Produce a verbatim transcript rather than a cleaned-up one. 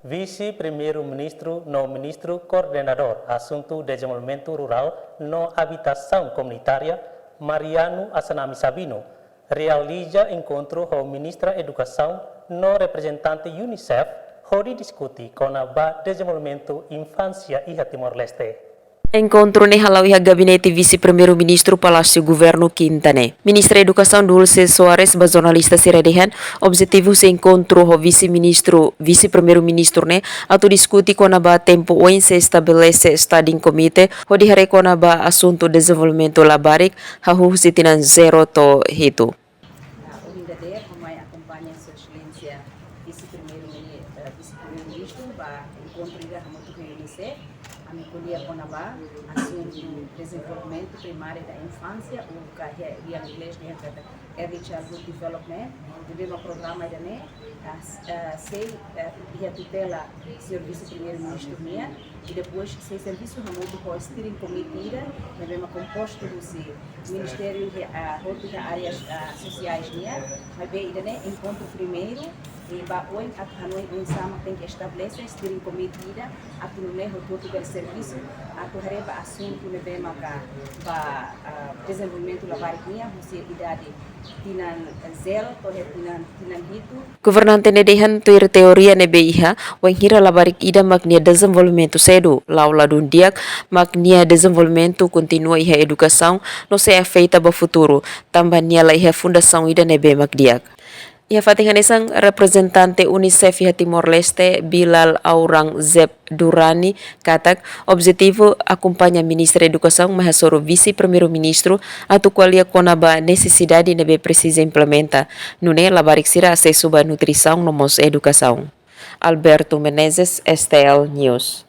Vise-Primeiru-Ministru no Ministru Koordenadór Asuntu Dezenvolvimentu Rurál no Abitasaun Komunitária, Mariano Assanami Sabino, realiza enkontru ho Ministra Edukasaun no reprezentante UNICEF, hodi diskute kona-ba dezenvolvimentu infánsia iha Timor-Leste. Enkontru ne'e hala'o iha gabinete Vise-Primeiru-Ministru, Palásiu Governu, Kinta ne'e. Ministra Edukasaun Dulce Soares ba jornalista sira dehan, objetivu husi enkontru ho Vise-Ministru, Vise-Primeiru-Ministru ne'e atu diskute kona-ba tempu oin sei estabelese standing committee hodi haree kona-ba asuntu dezenvolvimentu labarik, hahú husi tinan zero to'o hitu. Ah, ohin dadeer, ha'u mai akompaña Sua Exelénsia Vise-Primeiru-Mini-, eh, Vise-Primeiru-Ministru ba enkontru ida hamutuk ho UNICEF. Ami ko'alia kona-ba asuntu dezenvolvimentu primáriu da infánsia, ou ka iha, iha inglés dehan katak early childhood development. Ne'ebé mak programa ida-ne'e, ah, s-, ah, sei, ah, iha tutela señór Vise-Primeiru-Ministru nian, i depois sei servisu hamutuk ho steering committee ida, ne'ebé mak kompostu husi ministériu iha, ah, hotu iha áreas, ah, sosiais nian, maibé ida-ne'e enkontru primeiru, i ba oin atu hanoin oinsá mak tenke estabelese steering committee ida, atu nune'e hotu-hotu bele servisu, atu haree ba asuntu ne'ebé maka ba, ah, dezenvolvimentu labarik nian, husi idade tinan zero to'o iha tinan, tinan hitu. Governante ne'e dehan tuir teoria ne'ebé iha, wainhira labarik ida mak nia dezenvolvimentu sedu, la'o ladún di'ak, mak nia dezenvolvimentu kontinua iha edukasaun, no sei afeta ba futuru, tanba nia la iha fundasaun ida ne'ebé mak di'ak. Iha fatin hanesan, reprezentante UNICEF iha Timor-Leste, Bilal Aurangzeb Durrani, katak objetivu akompaña Ministra Edukasaun mai hasoru Vise-Primeiru-Ministru atu ko'alia kona-ba nesesidade ne'ebé presiza implementa, nune'e labarik sira asesu ba nutrisaun no mós edukasaun. Alberto Menezes, STL News.